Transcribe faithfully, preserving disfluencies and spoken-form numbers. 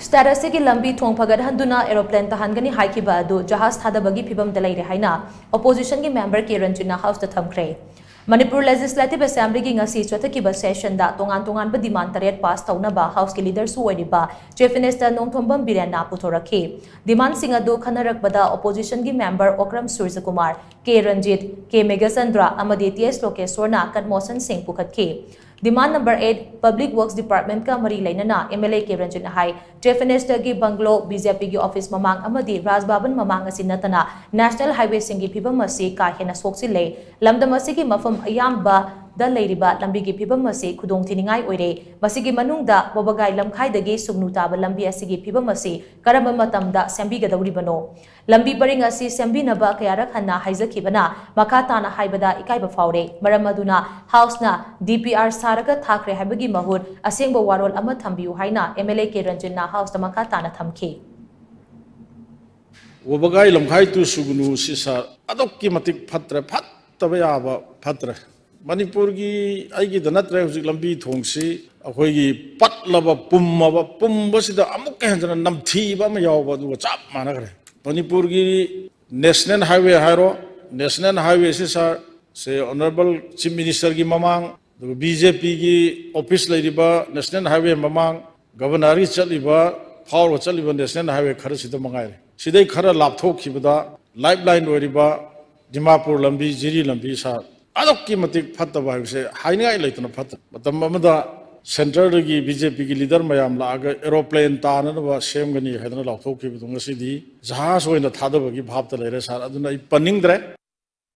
State ꯑꯁꯤꯒꯤ ꯂꯝꯕꯤ ꯊꯣꯡ ꯐꯒꯠꯍꯟꯗꯨꯅ ꯑꯦꯔꯣꯄ꯭ꯂꯦꯟ ꯇꯥꯍꯟꯒꯅꯤ ꯍꯥꯏꯈꯤꯕ ꯑꯗꯨ ꯖꯍꯥꯖ ꯊꯥꯗꯕꯒꯤ ꯐꯤꯕꯝꯗ ꯂꯩꯔꯦ ꯍꯥꯏꯅ ꯑꯣꯄꯣꯖꯤꯁꯟꯒꯤ ꯃꯦꯝꯕꯔ ꯀꯦ ꯔꯟꯖꯤꯠꯅ ꯍꯥꯎꯁꯇ ꯊꯝꯈ꯭ꯔꯦ꯫ ꯃꯅꯤꯄꯨꯔ ꯂꯦꯖꯤꯁꯂꯦꯇꯤꯚ ꯑꯦꯁꯦꯝꯕ꯭ꯂꯤꯒꯤ ꯉꯁꯤ ꯆꯠꯊꯈꯤꯕ ꯁꯦꯁꯟꯗ ꯇꯣꯉꯥꯟ ꯇꯣꯉꯥꯟꯕ ꯗꯤꯃꯥꯟ ꯇꯔꯦꯠ ꯄꯥꯁ ꯇꯧꯅꯕ ꯍꯥꯎꯁꯀꯤ ꯂꯤꯗꯔꯁꯨ ꯑꯣꯏꯔꯤꯕ ꯆꯤꯐ ꯃꯤꯅꯤꯁꯇꯔ ꯅꯣꯡꯊꯣꯝꯕꯝ ꯕꯤꯔꯦꯟꯅ ꯄꯨꯊꯣꯔꯛꯈꯤ꯫ ꯗꯤꯃꯥꯟꯁꯤꯡ ꯑꯗꯨ ꯈꯟꯅꯔꯛꯄꯗ ꯑꯣꯄꯣꯖꯤꯁꯟꯒꯤ member Okram Surajkumar, K Ranjit, K Meghachandra ꯑꯃꯗꯤ ꯇꯤ ꯑꯦꯁ ꯂꯣꯀꯦꯁ꯭ꯋꯔꯅ ꯀꯟꯃꯣꯁꯟꯁꯤꯡ ꯄꯨꯈꯠꯈꯤ꯫ Demand number eight, public works ꯗꯤꯄꯥꯔꯠꯃꯦꯟꯠꯀ ꯃꯔꯤ ꯂꯩꯅꯅ ꯑꯦꯝ ꯑꯦꯜ ꯑꯦ ꯀꯦ ꯔꯟꯖꯤꯠꯅ ꯍꯥꯏ, ꯆꯤꯐ ꯃꯤꯅꯤꯁꯇꯔꯒꯤ ꯕꯪꯒ꯭ꯂꯣ, ꯕꯤ ꯖꯦ ꯄꯤꯒꯤ ꯑꯣꯐꯤꯁ ꯃꯃꯥꯡ ꯑꯃꯗꯤ ꯔꯥꯖ ꯚꯕꯟ ꯃꯃꯥꯡ ꯑꯁꯤ ꯅꯠꯇꯅ ꯅꯦꯁꯅꯦꯜ ꯍꯥꯏꯋꯦꯁꯤꯡꯒꯤ ꯐꯤꯕꯝ ꯑꯁꯤ ꯀꯥ ꯍꯦꯟꯅ ꯁꯣꯛꯆꯤꯜꯂꯦ꯫ ꯂꯝꯗꯝ ꯑꯁꯤꯒꯤ ꯃꯐꯝ ꯑꯌꯥꯝꯕꯗ ꯂꯩꯔꯤꯕ ꯂꯝꯕꯤꯒꯤ ꯐꯤꯕꯝ ꯑꯁꯤ ꯈꯨꯗꯣꯡꯊꯤꯅꯤꯡꯉꯥꯏ ꯑꯣꯏꯔꯦ꯫ ꯃꯁꯤꯒꯤ ꯃꯅꯨꯡꯗ ꯋꯥꯕꯒꯥꯏ ꯂꯝꯈꯥꯏꯗꯒꯤ ꯁꯨꯒꯅꯨ ꯇꯥꯕ ꯂꯝꯕꯤ ꯑꯁꯤꯒꯤ ꯐꯤꯕꯝ ꯑꯁꯤ ꯀꯔꯝꯕ ꯃꯇꯝꯗ ꯁꯦꯝꯕꯤꯒꯗꯧꯔꯤꯕꯅꯣ? ꯂꯝꯕꯤ ꯄꯔꯤꯡ ꯑꯁꯤ ꯁꯦꯝꯕꯤꯅꯕ ꯀꯌꯥꯔꯛ ꯍꯟꯅ ꯍꯥꯏꯖꯈꯤꯕꯅ ꯃꯈꯥ ꯇꯥꯅ ꯍꯥꯏꯕꯗ ꯏꯀꯥꯏꯕ ꯐꯥꯎꯔꯦ꯫ ꯃꯔꯝ ꯑꯗꯨꯅ ꯍꯥꯎꯁꯅ ꯗꯤ ꯄꯤ ꯑꯥꯔ ꯁꯥꯔꯒ ꯊꯥꯈ꯭ꯔꯦ ꯍꯥꯏꯕꯒꯤ ꯃꯍꯨꯠ ꯑꯁꯦꯡꯕ ꯋꯥꯔꯣꯜ ꯑꯃ ꯊꯝꯕꯤꯌꯨ ꯍꯥꯏꯅ ꯑꯦꯝ ꯑꯦꯜ ꯑꯦ ꯀꯦ ꯔꯟꯖꯤꯠꯅ ꯍꯥꯎꯁꯇ ꯃꯈꯥ ꯇꯥꯅ ꯊꯝꯈꯤ꯫ ꯋꯥꯕꯒꯥꯏ ꯂꯝꯈꯥꯏ ꯇꯨ ꯁꯨꯒꯅꯨ ꯁꯤ ꯁꯥꯔ, ꯑꯗꯨꯛꯀꯤ ꯃꯇꯤꯛ ꯐꯠꯇ꯭ꯔꯦ, ꯐꯠꯇꯕ ꯌꯥꯕ ꯐꯠꯇ꯭ꯔꯦ꯫ ꯃꯅꯤꯄꯨꯔꯒꯤ, ꯑꯩꯒꯤꯗ ꯅꯠꯇ꯭ꯔꯦ, ꯍꯧꯖꯤꯛ ꯂꯝꯕꯤ ꯊꯣꯡꯁꯤ ꯑꯩꯈꯣꯏꯒꯤ ꯄꯠꯂꯕ, ꯄꯨꯝꯃꯕ, ꯄꯨꯝꯕꯁꯤꯗ ꯑꯃꯨꯛꯀ ꯍꯦꯟꯖꯟꯅ ꯅꯝꯊꯤꯕ ꯑꯃ ꯌꯥꯎꯕ ꯑꯗꯨꯒ ꯆꯞ ꯃꯥꯟꯅꯈ꯭ꯔꯦ꯫ ꯃꯅꯤꯄꯨꯔꯒꯤ ꯅꯦꯁꯅꯦꯜ ꯍꯥꯏꯋꯦ ꯍꯥꯏꯔꯣ, ꯅꯦꯁꯅꯦꯜ ꯍꯥꯏꯋꯦꯁꯤ ꯁꯥꯔ, ꯁꯦ ꯑꯣꯅꯔꯦꯕꯜ ꯆꯤꯐ ꯃꯤꯅꯤꯁꯇꯔꯒꯤ ꯃꯃꯥꯡ, ꯑꯗꯨꯒ ꯕꯤ ꯖꯦ ꯄꯤꯒꯤ ꯑꯣꯐꯤꯁ ꯂꯩꯔꯤꯕ ꯅꯦꯁꯅꯦꯜ ꯍꯥꯏꯋꯦ ꯃꯃꯥꯡ, ꯒꯕꯔꯅꯔꯒꯤ ꯆꯠꯂꯤꯕ, ꯐꯥꯎꯔꯒ ꯆꯠꯂꯤꯕ ꯅꯦꯁꯅꯦꯜ ꯍꯥꯏꯋꯦ ꯈꯔꯁꯤꯗ ꯃꯉꯥꯏꯔꯦ꯫ ꯁꯤꯗꯩ ꯈꯔ ꯂꯥꯞꯊꯣꯛꯈꯤꯕꯗ ꯂꯥꯏꯐ ꯂꯥꯏꯟ ꯑꯣꯏꯔꯤꯕ ꯗꯤꯃꯥꯄꯨꯔ ꯂꯝꯕꯤ, ꯖꯤꯔꯤ ꯂꯝꯕꯤ ꯁꯥꯔ, ꯑꯗꯨꯛꯀꯤ ꯃꯇꯤꯛ ꯐꯠꯇꯕ ꯍꯥꯏꯕꯁꯦ ꯍꯥꯏꯅꯤꯡꯉꯥꯏ ꯂꯩꯇꯅ ꯐꯠꯇꯕ꯫ ꯃꯇꯝ ꯑꯃꯗ ꯁꯦꯟꯇꯔꯗꯒꯤ ꯕꯤ ꯖꯦ ꯄꯤꯒꯤ ꯂꯤꯗꯔ ꯃꯌꯥꯝ ꯂꯥꯛꯑꯒ ꯑꯦꯔꯣꯄ꯭ꯂꯦꯟ ꯇꯥꯅꯅꯕ ꯁꯦꯝꯒꯅꯤ ꯍꯥꯏꯗꯅ ꯂꯥꯎꯊꯣꯛꯈꯤꯕꯗꯣ ꯉꯁꯤꯗꯤ ꯖꯍꯥꯖ ꯑꯣꯏꯅ ꯊꯥꯗꯕꯒꯤ ꯚꯥꯞꯇ ꯂꯩꯔꯦ ꯁꯥꯔ꯫ ꯑꯗꯨꯅ ꯑꯩ ꯄꯟꯅꯤꯡꯗ꯭ꯔꯦ꯫